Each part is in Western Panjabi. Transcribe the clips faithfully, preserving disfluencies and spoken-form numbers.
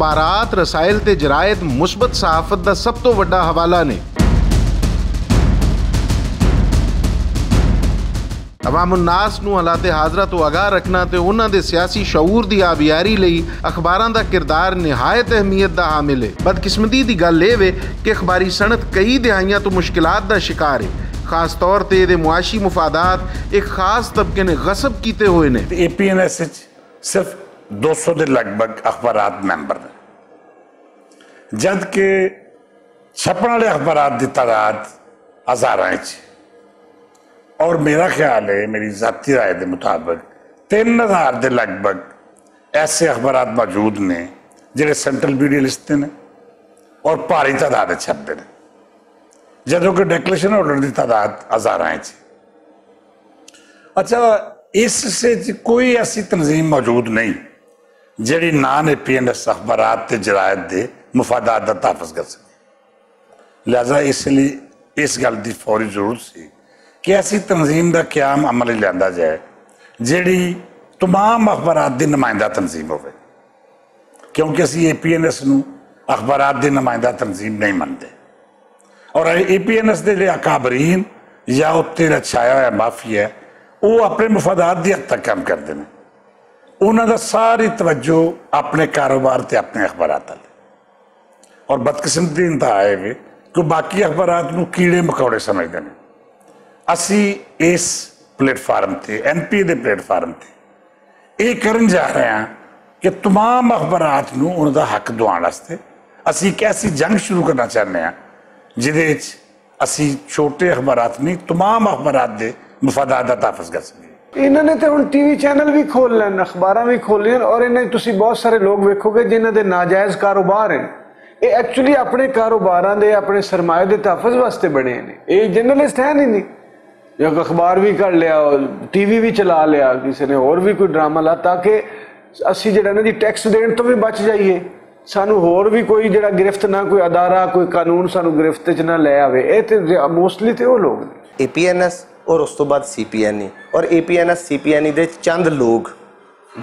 اخبارات، رسائل تے جرائد مثبت صحافت دا سب توں وڈا حوالہ نے۔ عوام الناس نوں حالات حاضرہ توں آگاہ رکھنا تے انہاں دے سیاسی شعور دی آبیاری لئی اخباراں دا کردار نہایت اہمیت دا حامل ہے۔ بدقسمتی دی گل اے وے کہ اخباری صنعت کئی دہائیاں توں مشکلات دا شکار ہے، خاص طور تے اے دے معاشی مفادات ایک خاص طبقے نے غصب کیتے ہوئے نے۔ اے پی این ایس وچ صرف دو سو دے لگ بھگ اخبارات ممبر نے، جد کہ چھپن والے اخبارات دی تعداد ہزاراں وچ ہے۔ اور میرا خیال ہے، میری ذاتی رائے دے مطابق، تین ہزار دے لگ بھگ ایسے اخبارات موجود نے جڑے سینٹرل میڈیا لسٹ تے نے اور بھاری تعداد وچ چھپدے نے، جدوں کہ ڈیکلیشن آرڈر دی تعداد ہزاراں وچ ہے۔ اچھا، اس سے کوئی ایسی تنظیم موجود نہیں جڑی نان اے پی این ایس اخبارات تے جرائد دے مفادات دا تحفظ کر سکے۔ لہذا اس لئی اس گل دی فوری ضرورت سی کہ ایسی تنظیم دا قیام عمل ہی لیندا جائے جڑی تمام اخبارات دی نمائندہ تنظیم ہوئے، کیونکہ اسی اے پی این ایس نوں اخبارات دی نمائندہ تنظیم نہیں مندے۔ اور اے پی این ایس دے جڑے اکابرین یا اتنے جڑا چھایا ہویا مافیا ہے، وہ اپنے مفادات دی حد تک کام کردے نے۔ انہاں دا ساری توجہ اپنے کاروبار تے اپنے اخبارات والے۔ اور بدقسمتی انتہا ہے وے کہ باقی اخبارات نوں کیڑے مکوڑے سمجھدے نے۔ اسی اس پلیٹ فارم تے، این پی اے دے پلیٹ فارم تے، یہ کرن جا رہے ہیں کہ تمام اخبارات نوں انہاں دا حق دواؤن واسطے اسی ایک ایسی جنگ شروع کرنا چاہنے ہیں جدے وچ اسی چھوٹے اخبارات نہیں، تمام اخبارات دے مفادات دا تحفظ کر سکیں۔ انہاں نے تے ہن ٹی وی چینل وی کھول لین، اخباراں وی کھول لین، اور انہاں تسی بہت سارے لوگ ویکھو گے جنہاں دے ناجائز کاروبار ہیں۔ اے ایکچولی اپنے کاروباراں دے، اپنے سرمایہ دے تحفظ واسطے بنے نے۔ اے جرنلسٹ ہے نہیں، نہیں۔ یا اخبار وی کر لیا، ٹی وی وی چلا لیا، کسی نے ہور وی کوئی ڈرامہ لا، تاکہ اسی جڑا نا جی ٹیکس دین تو وی بچ جائیے، سانو ہور وی کوئی جڑا گرفت نہ، کوئی ادارہ، کوئی قانون سانو گرفت وچ نہ لے آوے۔ اے تے موسٹلی تے او لوگ نے۔ اے پی این ایس اور اس تو بعد سی پی این ای، اور اے پی این ایس سی پی این ای دے چند لوگ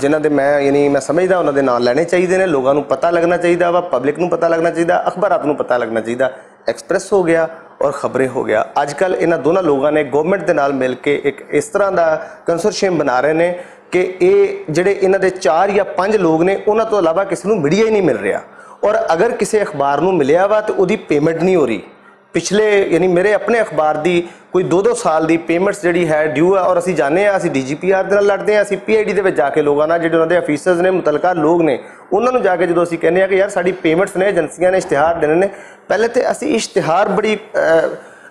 جنہاں دے میں، یعنی میں سمجھدا انہاں دے ناں لینے چاہیدے نے، لوگاں نوں پتہ لگنا چاہیدا وا، پبلک نوں پتہ لگنا چاہیدا، اخبارات نوں پتہ لگنا چاہیدا۔ ایکسپریس ہو گیا اور خبریں ہو گیا، اج کل انہاں دوناں لوگاں نے گورنمنٹ دے نال مل کے ایک اس طرح دا کنسورشیم بنا رہے نے کہ اے جڑے انہاں دے چار یا پنج لوگ نے، انہاں تو علاوہ کسی نوں میڈیا ہی نہیں مل رہیا۔ اور اگر کسی اخبار نوں ملیا وا تے اوہدی پیمنٹ نہیں ہو رہی، پچھلے، یعنی میرے اپنے اخبار دی کوئی دو دو سال دی پیمنٹس جڑی ہے ڈیو ہے، اور اسی جانے ہیں، اسی ڈی جی پی آر دے نال لڑدے ہیں، اسی پی آئی ڈی دے وچ جا کے لوگاں نال، جڑے انہاں دے آفیسرز نے، متعلقہ لوگ نے، انہاں نوں جا کے جدوں اسی کہنے ہیں کہ یار ساڈی پیمنٹس نے، ایجنسیاں نے اشتہار دینے نے، پہلے تے اسی اشتہار بڑی، اے،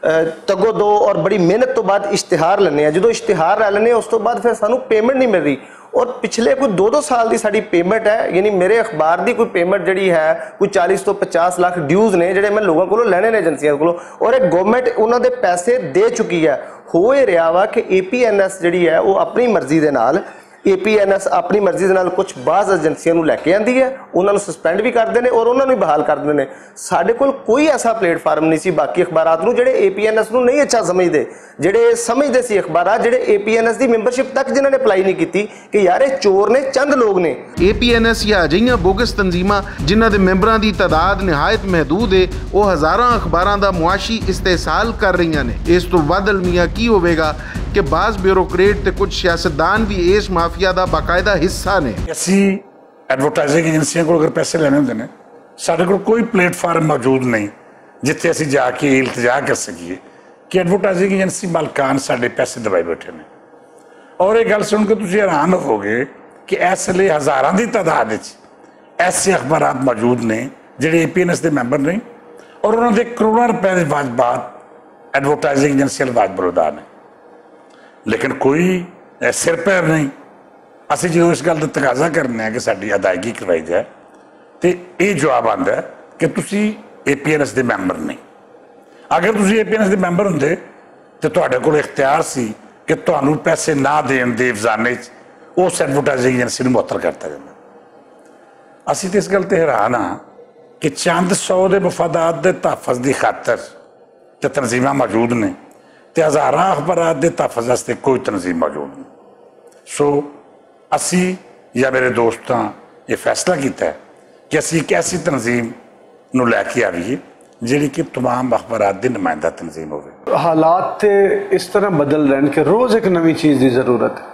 اے، تگو دو اور بڑی محنت تو بعد اشتہار لینے ہیں۔ جدوں اشتہار لے لینے ہیں، اس تو بعد پھر سانوں پیمنٹ نہیں مل رہی۔ اور پچھلے کوئی دو دو سال دی ساڈی پیمنٹ ہے، یعنی میرے اخبار دی کوئی پیمنٹ جڑی ہے، کوئی چالیس تو پچاس لاکھ ڈیوز نے جڑے میں لوگاں کولوں لینے نے، ایجنسیاں کولوں، اور ایک گورنمنٹ انہاں دے پیسے دے چکی ہے۔ ہو یہ رہا وا کہ اے پی این ایس جڑی ہے، وہ اپنی مرضی دے نال، اے پی این ایس اپنی مرضی دے نال کچھ بعض ایجنسیاں نوں لے کے آندی ہے، انہاں نوں سسپینڈ بھی کردے نے اور انہاں نوں بھی بحال کر دیندے نے۔ ساڈے کول کوئی ایسا پلیٹ فارم نہیں سی باقی اخبارات نوں جڑے اے پی این ایس نوں نہیں اچھا سمجھدے، جڑے سمجھدے سی اخبارات، جڑے اے پی این ایس دی ممبرشپ تک جنہاں نے اپلائی نہیں کیتی، کہ یار اے چور نے، چند لوگ نے۔ اے پی این ایس یا اجہیاں بوگس تنظیماں جنہاں دے ممبراں دی تعداد نہایت محدود ہے، او ہزاراں اخباراں دا معاشی استحصال کر رہیاں نے۔ اس تو ود المیہ کی ہوے گا کہ بعض بیوروکریٹ تے کچھ سیاستدان بھی اس مافیا دا باقاعدہ حصہ نے۔ ایسی ایڈورٹائزنگ ایجنسیاں کو اگر پیسے لینے ہوندے نے، ساڈے کول کوئی پلیٹ فارم موجود نہیں جتھے اسی جا کے التجا کر سکیے کہ ایڈورٹائزنگ ایجنسی مالکان ساڈے پیسے دبائے بیٹھے نے۔ اور یہ گل سن کے تسی حیران ہوو گے کہ اس لیے ہزاراں دی تعداد وچ ایسے اخبارات موجود نے جڑے اے پی این ایس دے ممبر نہیں، اور انہاں دے کروڑاں روپے دے واجبات ایڈورٹائزنگ ایجنسی والے واجب الادا نے۔ لیکن کوئی، اے، سر پیر نہیں۔ اسی جدوں اس گل دا تقاضا کرنے ہیں کہ ساڈی ادائیگی کروائی جائے، تے یہ جواب آندا ہے کہ تسی اے پی این ایس دے ممبر نہیں۔ اگر تسی اے پی این ایس دے ممبر ہوندے تے تہاڈے کول اختیار سی کہ تہانوں پیسے نہ دین دے افزانے چ اس ایڈورٹائزنگ ایجنسی نوں معطل کرتا جاندا۔ اسی تے اس گل تے حیران ہاں کہ چند سو دے مفادات دے تحفظ دی خاطر تے تنظیماں موجود نے، تے ہزاراں اخبارات دے تحفظ واسطے کوئی تنظیم موجود نہیں۔ سو اسی یا میرے دوستاں یہ فیصلہ کیتا ہے کہ اسی ایک ایسی تنظیم نوں لے کے آویے جڑی کہ تمام اخبارات دی نمائندہ تنظیم ہووے۔ حالات تے اس طرح بدل رہن کہ روز ایک نویں چیز دی ضرورت ہے،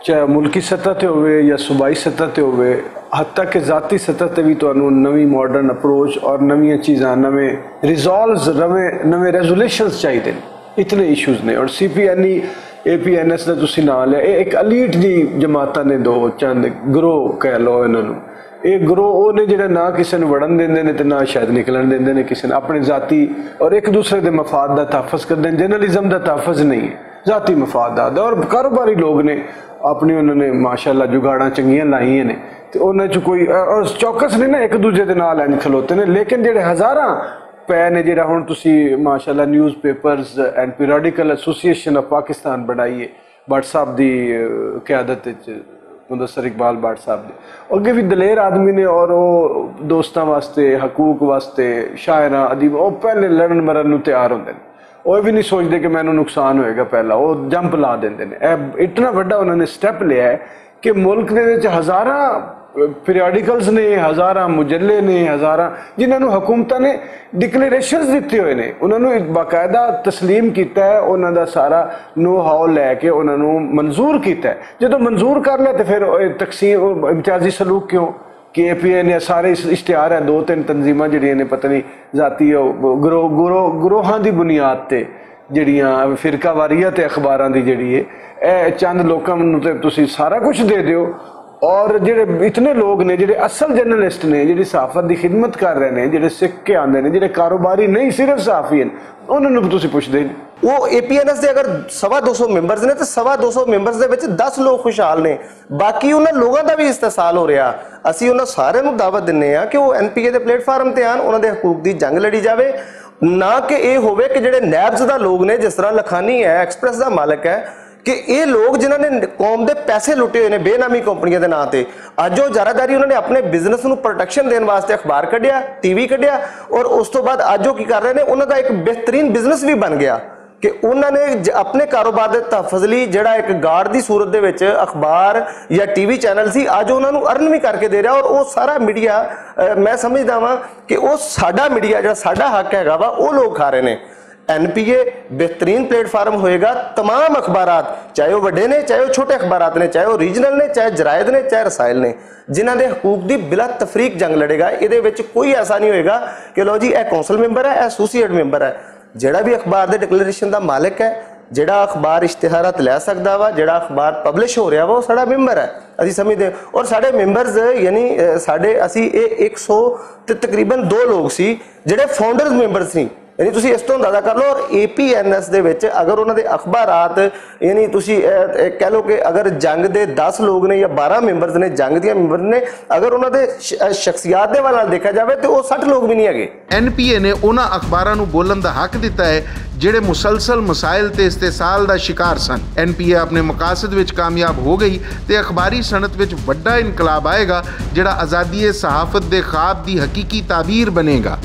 چاہے ملکی سطح تے ہووے یا صوبائی سطح تے ہووے، حتیٰ کہ ذاتی سطح تے بھی تانوں نویں ماڈرن اپروچ اور نویاں چیزاں، نویں ریزالوز، نویں نویں ریزولوشنز چاہیے۔ اتنے ایشوز نے۔ اور سی پی این ای، اے پی این ایس دا تسی نال ہے، اے ایک الیٹ جی جماعتاں نے، دو چند گروہ کہہ لو انہاں نوں۔ اے گروہ او نے جڑے نہ کسے نوں وڑن دیندے نے تے نہ شاید نکلن دیندے نے کسے نے، اپنے ذاتی اور ایک دوسرے دے مفاد دا تحفظ کردے نے۔ جرنلزم دا تحفظ نہیں ہے، ذاتی مفاد دا۔ اور کاروباری لوگ نے، اپنی انہاں نے ماشاءاللہ جگاڑاں چنگیاں لائیاں نے، تے انہاں چ کوئی اور چوکس نہیں نا، ایک دوسرے دے نال انج کھلوتے نے۔ لیکن جڑے ہزاراں پے نے، جڑا ہن تسی ماشاءاللہ نیوز پیپرز اینڈ پیریوڈیکل ایسوسی ایشن آف پاکستان بنائی ہے، بٹ صاحب دی قیادت وچ، مدثر اقبال بٹ صاحب دی، اگے وی دلیر آدمی نے اور او دوستاں واسطے، حقوق واسطے، شاعراں، ادیب، او پہلے لڑن مرن نوں تیار ہوندے نے۔ او وی نہیں سوچدے کہ مینوں نقصان ہوئے گا، پہلا او جمپ لا دیندے نے۔ اے اتنا وڈا انہاں نے سٹیپ لیا ہے کہ ملک دے وچ ہزاراں پیریوڈیکلز نے، ہزاراں مجلے نے، ہزاراں، جنہاں نوں حکومتاں نے ڈکلیریشنز دتے ہوئے نے، انہاں نوں باقاعدہ تسلیم کیتا ہے، انہاں دا سارا نو ہاؤ لے کے انہاں نوں منظور کیتا ہے۔ جدوں منظور کر لیا تے پھر تقسیم، امتیازی سلوک کیوں؟ کہ اے پی این اے سارے اس اشتہار ہے، دو تین تنظیماں جڑیاں نے پتہ نہیں ذاتی گروہ گروہ گروہاں دی بنیاد تے جڑیاں فرقہ واریت اخباراں دی جڑی ہے، اے چند لوکاں نوں تے تسی سارا کچھ دے دیو۔ اور جڑے اتنے لوگ نے جڑے اصل جرنلسٹ نے، جڑی صحافت دی خدمت کر رہے نے، جڑے سکھ کے آندے نے، جڑے کاروباری نہیں، صرف صحافی ہیں، انہاں نوں تسی پوچھدے نہیں۔ وہ اے پی این ایس دے اگر سوا دو سو ممبرز نے تے سوا دو سو ممبرز دے وچ دس لوگ خوشحال نے، باقی انہاں لوگاں دا بھی استحصال ہو رہیا۔ اسی انہاں سارے نوں دعوت دنے آں کہ وہ این پی اے دے پلیٹ فارم تے آن، انہاں دے حقوق دی جنگ لڑی جاوے، نہ کہ اے ہووے کہ جڑے نیبز دا لوگ نے، جس طرح لکھانی ہے، ایکسپریس دا مالک ہے، کہ اے لوگ جنہاں نے قوم دے پیسے لٹے ہوئے نے بے نامی کمپنیاں دے ناں تے، اج وہ ذرا داری انہاں نے اپنے بزنس نوں پروٹیکشن دین واسطے اخبار کڈیا، ٹی وی کڈیا، اور اس تو بعد اج وہ کی کر رہے نے، انہاں دا ایک بہترین بزنس بھی بن گیا۔ کہ انہاں نے ج- اپنے کاروبار دے تحفظ لئی جڑا ایک گارڈ دی صورت دے وچ اخبار یا ٹی وی چینل سی، اج انہاں نوں ارن وی کر کے دے رہا۔ اور او سارا میڈیا، اے، میں سمجھدا واں کہ او ساڈا میڈیا جڑا ساڈا حق ہیگا وا، او لوگ کھا رہے نے۔ این پی اے بہترین پلیٹ فارم ہوئے گا۔ تمام اخبارات، چاہے وہ وڈے نے، چاہے وہ چھوٹے اخبارات نے، چاہے وہ ریجنل نے، چاہے جرائد نے، چاہے رسائل نے، جنہاں دے حقوق دی بلا تفریق جنگ لڑے گا۔ اے دے وچ کوئی ایسا نہیں ہوئے گا کہ لو جی، اے کونسل ممبر ہے، اے ایسوسیٹ ممبر ہے۔ جڑا بھی اخبار دے ڈکلیریشن دا مالک ہے، جڑا اخبار اشتہارات لے سکدا وا، جڑا اخبار پبلش ہو رہا وا، وہ ساڈا ممبر ہے۔ اسی سمجھدے، اور ساڈے ممبرز، یعنی، اے، ساڈے، اسی اے ایک سو تے تقریباً دو لوگ سی جڑے فاؤنڈرز ممبر سی۔ یعنی تسی اس تو اندازہ کر لو، اور اے پی این ایس دے وچ اگر انہاں دے اخبارات، یعنی تسی، اے، اے کہہ لو کہ اگر جنگ دے دس لوگ نے یا بارہ ممبرز نے، جنگ دیاں ممبر نے، اگر انہاں دے ش-، شخصیات دے حوالے نال دیکھا جاوے تے او سٹھ لوگ بھی نہیں ہیگے۔ این پی اے نے انہاں اخباراں نوں بولن دا حق دتا ہے جڑے مسلسل مسائل تے استحصال دا شکار سن۔ این پی اے اپنے مقاصد وچ کامیاب ہو گئی تے اخباری صنعت وچ وڈا انقلاب آئے گا، جڑا آزادی صحافت دے خواب دی حقیقی تعبیر بنے گا۔